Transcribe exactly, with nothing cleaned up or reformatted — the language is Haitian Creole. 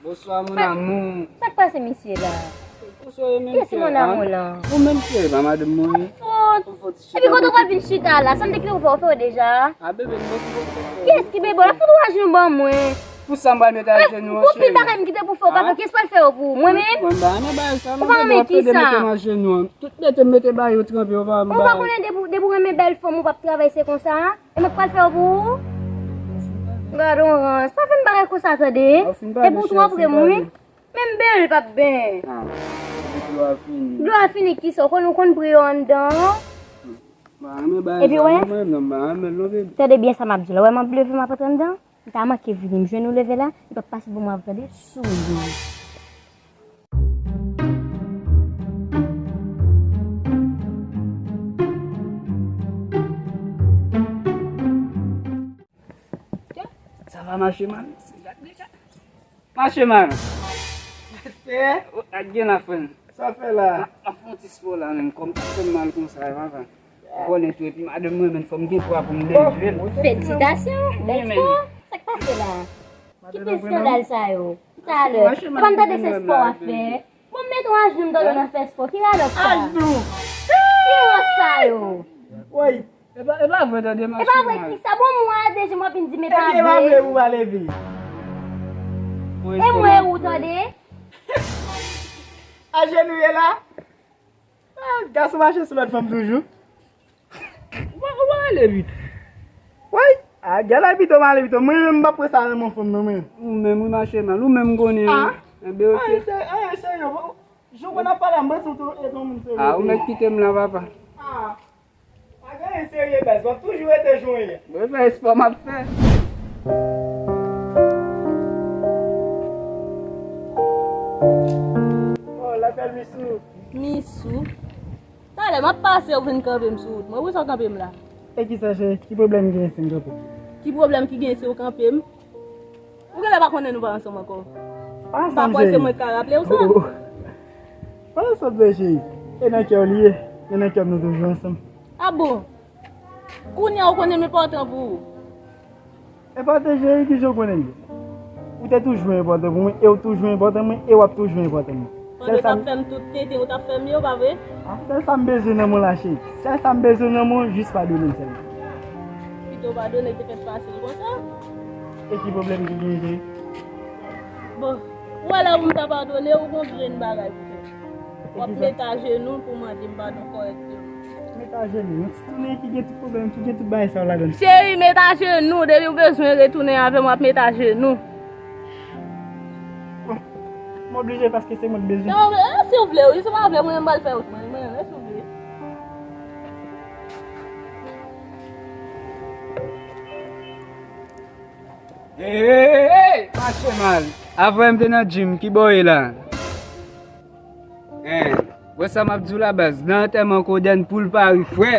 Bonswa, mon amour. Sa k pase misye la? Bonswa, mon chéri. Kiyès mon amour la? Ou menm, cheri, pa madanm mwen ye. Fot. Epi kote w pral vin chita la? Sa m te kite w fè, w fè w deja? A, bebe, m bòs, m bòs. Kiyès ki bebe w? Fout ou ajenou ban mwen. Pou sa m pral mete ajenou an, cheri. Pou pil bagay m kite pou fè w, pa fè, kiyès pral fè yo pou ou? Mwen menm? Mwen pa renmen bagay sa non, bebe, w ap pede mete m ajenou an. Tout mete m mete bagay yo tranpe, w pa renmen bagay. Ou pa konnen depi, depi w renmen bèl fanm, ou p ap travay, se konsa? E mwen k pral fè yo pou ou? Gade yon rans. Pa fè m bagay konsa, tande. E pou tou w ap renmen wi. Menm bèl p ap ben. Ah, dlo a fini. Dlo a fini kisa? Ou konn, ou konn pri yo anndan? Epi wè. Tande byen sa m ap di w la. Wè m ap leve, m ap antre anndan. Li ta manke vini, m jwenn ou leve la, li p ap pase pou mwen, tande, sou li. Sa va mache mal? Mache mal. Respè. Ak gen la, frè m. Sa fè la? M ap fè yon ti spò la, menm. Kò m pa fè m mal konsa, papa. Ou konnen tou, epi madanm mwen menm, fò m gen pwa pou m leve. Felisitasyon, bèl spò. Sa k pase la? Kite eskandal sa yo. Talè. E pa m tande se spò w ap fè. Bon, m mete w ajenou, m tande w nan fè spò. Ki radòt sa? Ajenou. Ki rans sa yo? Woy. E pa, e pa vre, tande, mache mal. E pa vre, kisa? Bon, mwen deja m ap vin di m e pa vre. Epi e pa vre pou w pa leve. E mwen ou tande? Ajenou ye la. Ah, gason mache sou lòt fanm toujou. Ou pa, ou pa rele vit. Woy, ah, gade la pito m ale pito. Mwen menm m p ap pran sa nan men fanm nan mwen. Ou menm, ou mache mal. Ou menm konnen. Ah. Enben, ok. Ah, se, ah, serye. Jou konn ap pale a, m panse ou tou, e tou moun serye. Ah, ou mèt kite m la, papa. Ah. Pa gen anyen serye, baz. W ap toujou rete jan w ye. Mwen fè espò m ap fè. Oh, l apèl Misou. Misou? Talè, m ap pase, ou vin kanpe m sou wout mwen. Poukisa w kanpe m la? E kisa, cheri? Ki pwoblèm gen si m kanpe w? Ki pwoblèm ki gen si w kanpe m? Ou genlè pa konnen nou pa ansanm ankò. Pa ansanm, cheri. M pa kwè se mwen k ka raple w sa. Oh. Pa ansanm, cheri. E nan kè w li ye. E nan kè m nou toujou ansanm. A bon? Kounye a ou konnen m enpòtan pou ou? Enpòtan, cheri, kijan w konnen m ye? Ou te toujou enpòtan pou mwen, e w toujou enpòtan mwen, e w ap toujou enpòtan mwen. Pandan w t ap fè m tout tenten, ou t ap fè m yo, pa vre? Ah, sèl sa m bezwen nan men w la, cheri. Sèl sa m bezwen nan men w, jis padone m sèlman. Pito padone te fèt fasil konsa? E ki pwoblèm ki genyen, cheri? Bon, ou wè lè pou m ta padone, ou gon grenn bagay pou fè. W ap met ajenou pou mande m padon kòrèkteman. Met ajenou, yon ti tounen ki gen tout pwoblèm, ki gen tout bagay sa yo ladan l. Cheri, met ajenou, depi w bezwen retounen avè m, w ap met ajenou. Bon, m oblije paske se mwen k bezwen. Non, men, e, si w vle, wi, si w pa vle, mwen menm m pral fè wout mwen, mwen menm, e, si w vle. Ey, ey, ey, ey, mache mal. Avanyè m te nan gym, ki bò w ye la? Hein, wè sa m ap di w la, baz. Nan antèman Kodèn, poul pa ri, frè.